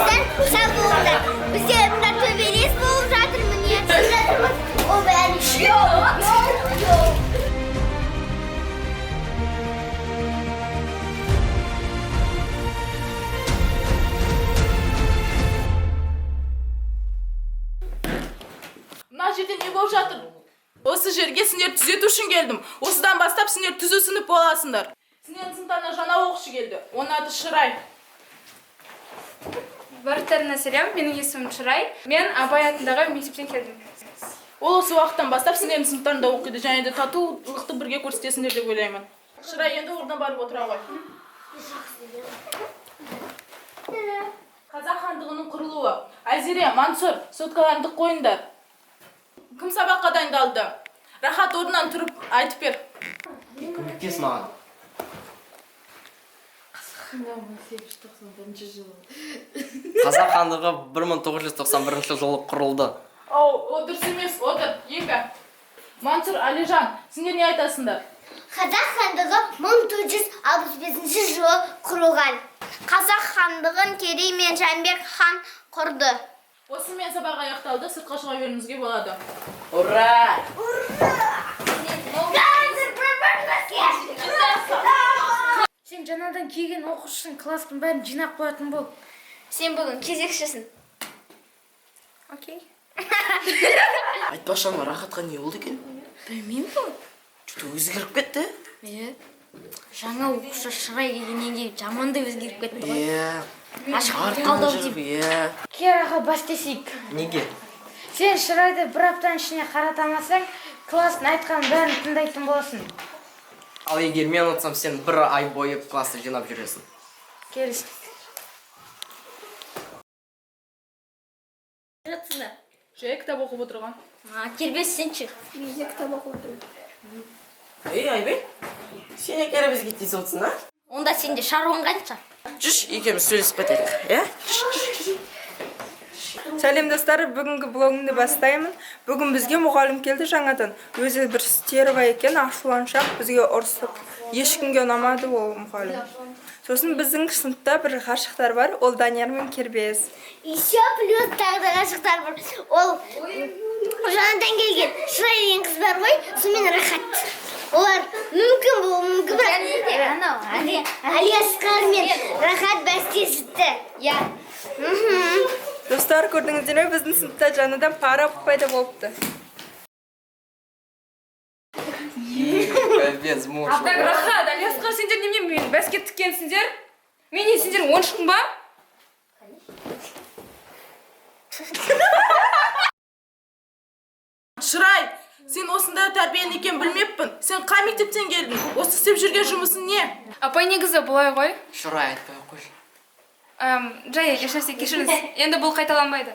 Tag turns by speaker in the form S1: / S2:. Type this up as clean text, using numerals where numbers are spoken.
S1: Достар, сау болыңдар. Бізде мында төбелес болып жатыр, міне. Жатырмыз. Ол бәрін. Йоу, йоу.
S2: Мына жерде не болып жатыр? Осы жерге сендер түзету үшін келдім. Осыдан бастап сендер түзу сынып боласыңдар. Сендердің сыныптарына жаңа оқушы келді. Оның аты Шырай.
S3: Барлықтарына сәлем, менің есімім Шырай. Мен Абай атындағы мектептен келдім.
S2: Ол осы уақыттан бастап сендердің сыныптарында оқиды және де татулықты бірге көрсетесіңдер деп ойлаймын. Шырай, енді орнына барып отыра ғой. Қазақ хандығының құрылуы. Айзере, Мансұр, соткаларыңды қойыңдар. Кім сабаққа дайындалды? Рахат, орнынан тұрып айтып бер.
S4: Көмектес маған. Қазақ хандығы 1991 жылы құрылды.
S2: Оу, ол дұрыс емес, отыр. Екі. Мансұр, Алижан, сендер не айтасыңдар?
S1: Қазақ хандығы 1465 жылы құрылған. Қазақ хандығын Керей мен Жәнібек хан құрды.
S2: Осымен сабақ аяқталды, сыртқа шыға беруіңізге болады.
S4: Ура!
S1: Қазір бір-бірімізге.
S5: Сен жаңадан келген оқушысың, класстың бәрін жинап қоятын бол.
S1: Сен бүгін кезекшісің.
S3: Окей.
S4: Айтпақшы, ана Рахатқа не болды екен?
S5: Білмеймін ғой.
S4: Что-то өзгеріп кетті.
S5: Е, жаңа оқушы Шырай келгеннен кейін жамандай өзгеріп кетті ғой.
S4: Иә.
S5: Ашық
S4: Артынан
S5: қалды ау
S4: жүріп,
S5: деймін.
S4: иә.
S5: Кераға бас тесейік.
S4: Неге?
S5: Сен Шырайды бір аптаның ішіне қарата алмасаң, класстың айтқанын бәрін тыңдайтын боласың.
S4: Ал егер мен ұтсам, сен бір ай бойы классты жинап жүресің.
S5: Келістік.
S1: Жатсыңдар.
S2: Жай кітап оқып отырған.
S1: А, кербез сен ше.
S6: Ей, Айбек, сен екері бізге тиісіп отырсың, а?
S1: Онда сенде шаруаң қанша?
S6: Жүрші, екеуміз сөйлесіп кетейік, иә?
S7: Сәлем, достар! Бүгінгі блогымды бастаймын. Бүгін бізге мұғалім келді жаңадан. Өзі бір стерва екен, ашуланшақ, бізге ұрсып. Ешкімге ұнамады ол мұғалім. Сосын біздің сыныпта бір ғашықтар бар, ол Данияр мен Кербез.
S1: Еще плюс тағы да ғашықтар бар. Ол жаңадан келген Шырай деген қыз бар ғой, сонымен Рахат. Олар мүмкін болуы мүмкін, бірақ анау Алиасқар мен Рахат бәстесті. Иә.
S7: Достар, көрдіңіздер ме, біздің сыныпта жаңадан пара пайда болыпты.
S4: Капец, муж.
S3: Так, Рахат, Алиасқар, сендер немене мен бәске тіккенсіңдер? Мен не, сендер ойыншықпын ба?
S2: Шырай, сен осындай тәрбиелі екен білмеппін. Сен қай мектептен келдің? Осы істеп жүрген жұмысың не?
S3: Апай, негізі былай ғой.
S4: Шырай, айтпай ақ қойшы.
S3: Жай, ешнәрсе, кешіріңіз. Енді бұл қайталанбайды.